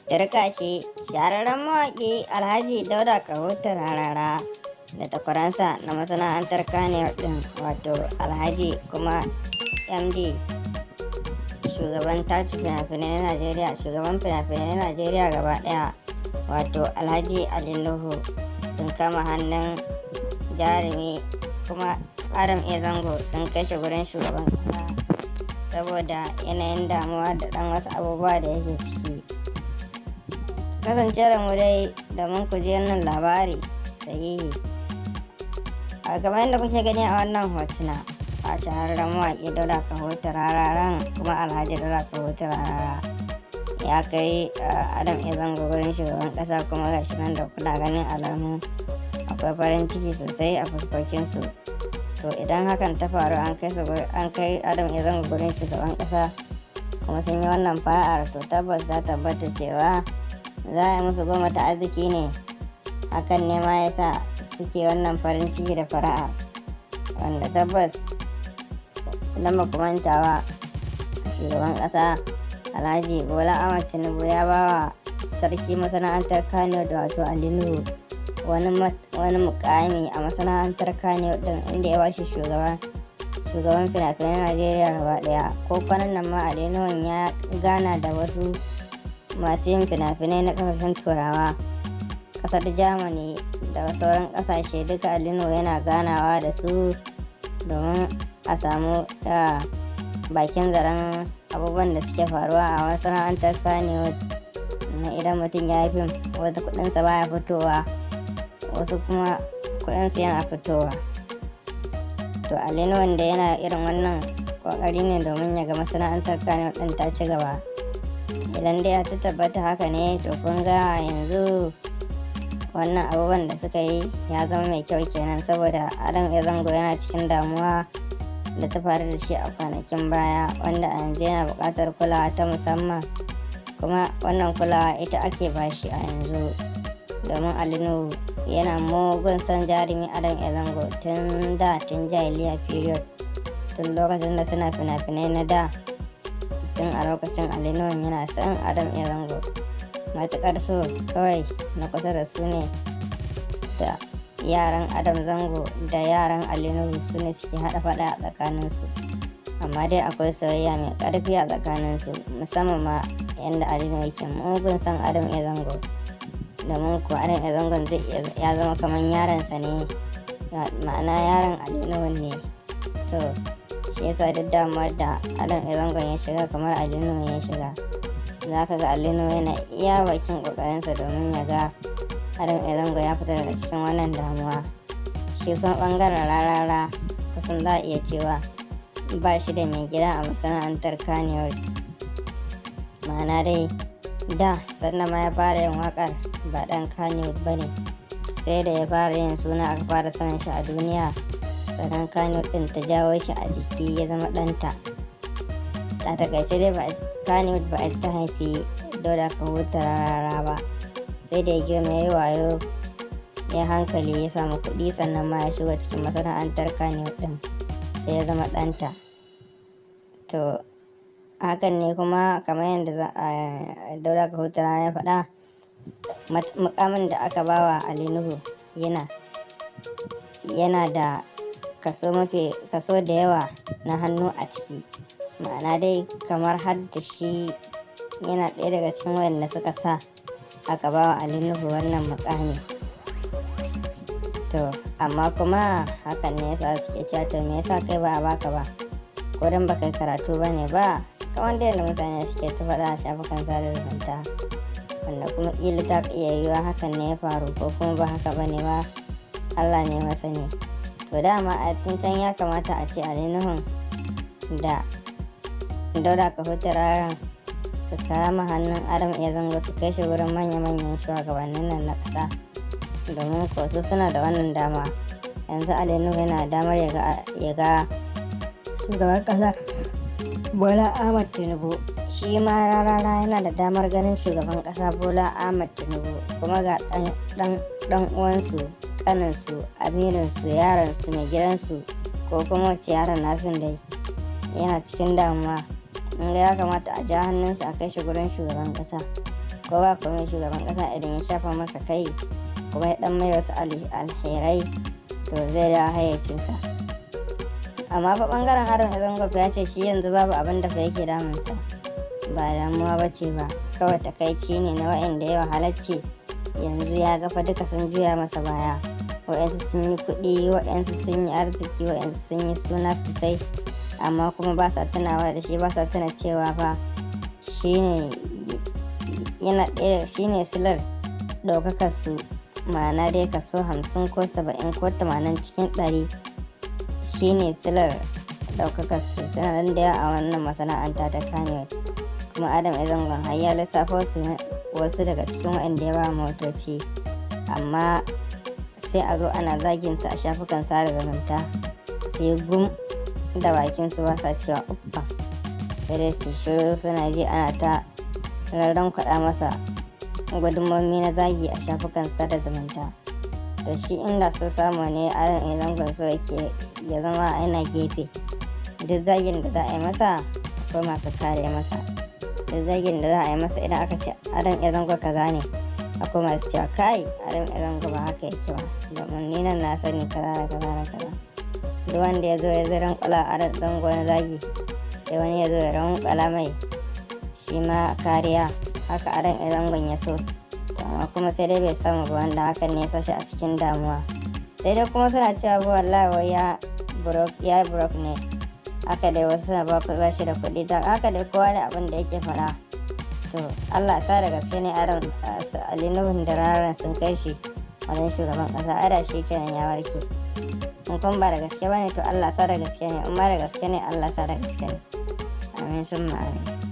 Turƙashi, shahararren mawaƙi Alhaji Dauda Kahutu Rarara da takwaransa na masana'antar Kannywood ɗin, wato Alhaji kuma MD, shugaban tace fina-finai na Najeriya, shugaban fina-finai na Najeriya gaba ɗaya, wato Alhaji Ali Nuhu, sun kama hannun jarumi kuma Adam A Zango sun kai shi gurin shugaban ƙasa saboda yanayin damuwa da ɗan wasu abubuwa da yake ciki. Kasancewar mu dai domin ku ji wannan labari sahihi. A gaban da kuke gani a wannan hotuna, a shahararren mawaƙi Dauda Kahutu Rararan kuma Alhaji Dauda Kahutu Rarara ya kai Adam A Zango gurin shugaban ƙasa, kuma gashi nan da kuna ganin alamu akwai farin ciki sosai a fuskokinsu. To, idan hakan ta faru, an kai Adam A Zango gurin shugaban ƙasa kuma sun yi wannan fara'ar, to tabbas ta tabbata cewa za a yi musu goma ta arziki ne. Hakan ne ma ya sa suke wannan farin ciki da fara'a, wanda tabbas idan ba ku mantawa, shugaban ƙasa Alhaji Bola Ahmad Tinubu ya ba wa sarki masana'antar Kano da, wato Ali Nuhu, wani mukami a masana'antar Kano din, inda ya bashi shugaban fina-finan Najeriya gaba daya. Ko kwanan nan ma Ali Nuhu ya gana da wasu masu yin fina-finai na kasashen Turawa, kasar Germany da sauran kasashe duka. Ali Nuhu yana ganawa da su domin a samu bakin zaren abubuwan da suke faruwa a masana'antar Kannywood, na idan mutum ya yi fim, wata kudinsa baya fitowa, wasu kuma kudinsa yana fitowa. To, Ali wanda yana irin wannan kokari ne domin ya ga masana'antar Kannywood din ta ci gaba. Idan dai ta tabbata haka ne, to kun ga yanzu wannan abubuwan da suka yi ya zama mai kyau kenan, saboda Adam A Zango yana cikin damuwa da ta faru da shi a kwanakin baya, wanda a yanzu yana buƙatar kulawa ta musamman, kuma wannan kulawa ita ake bashi a yanzu, domin Ali Nuhu yana mugun son jarumi Adam A Zango tun da, tun jahiliya period, tun lokacin da suna fina-finai na da. Tun a lokacin Ali Nuhu yana son Adam A Zango matuƙar so. Kawai na kusa da su ne, da yaran Adam Zango da yaran Ali Nuhu, su ne suke haɗa faɗa a tsakaninsu, amma dai akwai soyayya mai ƙarfi a tsakaninsu, musamman ma yadda Ali Nuhu yake mugun son Adam A Zango, domin kuwa Adam A Zangon zai ya zama kamar yaransa ne, ma'ana yaron Ali Nuhu ne. To, shi yasa duk damuwar da Adam A Zangon ya shiga, kamar Ali Nuhu ya shiga. Za ka ga Ali Nuhu yana iya bakin ƙoƙarinsa domin ya ga Adam A Zango ya fita daga cikin wannan damuwa. Shi kuma ɓangaren Rarara, kusan za a iya cewa ba shi da mai gida a masana'antar Kannywood. Ma'ana dai da sannan ma ya fara yin waƙar ba ɗan Kannywood ba ne, sai da ya fara yin suna aka fara sanin shi a duniya, sannan Kannywood ɗin ta jawo shi a jiki ya zama ɗanta. A takaice dai, ba Kannywood ba ta haifi Dauda Kahutu Rarara ba, sai da ya girma, ya yi wayo, ya hankali, ya samu kuɗi, sannan ma ya shigo cikin masana'antar Kannywood ɗin, sai ya zama ɗanta. To, hakan ne kuma kamar yadda Dauda Kahutu Rarara ya faɗa, mukamin da aka bawa Ali Nuhu yana da kaso mafi kaso da yawa na hannu a ciki. Ma'ana dai kamar har da shi yana ɗaya daga cikin wayanda suka sa aka bawa Ali Nuhu wannan mukami. To, amma kuma hakan ne yasa suke cewa, to me yasa kai ba a baka ba? Ko dan baka yi karatu ba ne ba? Kamar dai yadda mutane suke ta faɗa a shafukan sada zumunta, wanda kuma ƙila ta iya yiwuwa hakan ne ya faru, ko kuma ba haka ba ne ba, Allah ne masani. To, dama a tun can ya kamata a ce Ali Nuhun da Dauda Kahutu Rararan su kama hannun Adam A Zango su kai shi wurin manya-manyan shugabannin nan na ƙasa, domin ko su suna da wannan dama. Yanzu Ali Nuhu yana damar ya ga shugaban ƙasa Bola Ahmad Tinubu, shi ma Rarara yana da damar ganin shugaban ƙasa Bola Ahmad Tinubu, kuma ga ɗan uwansu, ƙaninsu, amininsu, yaransu, mai gidansu, ko kuma wace yaron nasun dai yana cikin damuwa. In ga ya kamata a ja hannunsa a kai shi gurin shugaban ƙasa. Ko ba komai, shugaban kasa idan ya shafa masa kai kuma ya dan mai wasu alherai, to zai dawo hayyacinsa. Amma fa bangaren Adam Zango ya ce shi yanzu babu abin da fa yake damunsa, ba damuwa ba ce ba, kawai takaici ne na wa'inda yawa halacci. Yanzu ya ga fa duka sun juya masa baya. Wa'yansu sun yi kuɗi, wa'yansu sun yi arziki, wa'yansu sun yi suna sosai, amma kuma ba sa tunawa da shi, ba sa tuna cewa fa shine yana ɗaya, shine silar ɗaukakar su. Ma'ana dai kaso 50 ko 70 ko 80% shine silar ɗaukakar su. Suna nan da yawa a wannan masana'anta ta Kannywood. Kuma Adam A Zangon har ya lissafa wasu daga cikin waɗanda ya ba motoci, amma sai a zo ana zaginsa a shafukan sada zumunta, sai gum da bakinsu, ba sa cewa uffa, sai dai su shiru suna ji ana ta rarren kwaɗa masa gudunmomi na zagi a shafukan sada zumunta. To shi inda so samu ne, Adam A Zangon so yake ya zama yana gefe. Duk zagin da za a yi masa, akwai masu kare masa. Duk zagin da za a yi masa, idan aka ce Adam A Zango kaza ne, akwai masu cewa, "Kai, Adam A Zango ba haka yake ba, domin ni nan na sani kaza da kaza da kaza." Duk wanda ya zo ya zai rankwala Adam Zango na zagi, sai wani ya zo ya rankwala mai shi ma kariya. Haka Adam A Zangon ya so, to amma kuma sai dai bai samu ba, wanda hakan ne ya sa shi a cikin damuwa. Sai dai kuma suna cewa ba wallahi wai ya broke ne. Haka dai wasu suna ba shi da kuɗi. Don haka dai kowa da abin da yake faɗa. To Allah sa da gaske ne Adam Ali Nuhun da Rararan sun kai shi wajen shugaban ƙasa, ada shi kenan ya warke. In kuma ba da gaske ba ne, to Allah sa da gaske ne. In ma da gaske ne, Allah sa da gaske ne. Amin summa amin.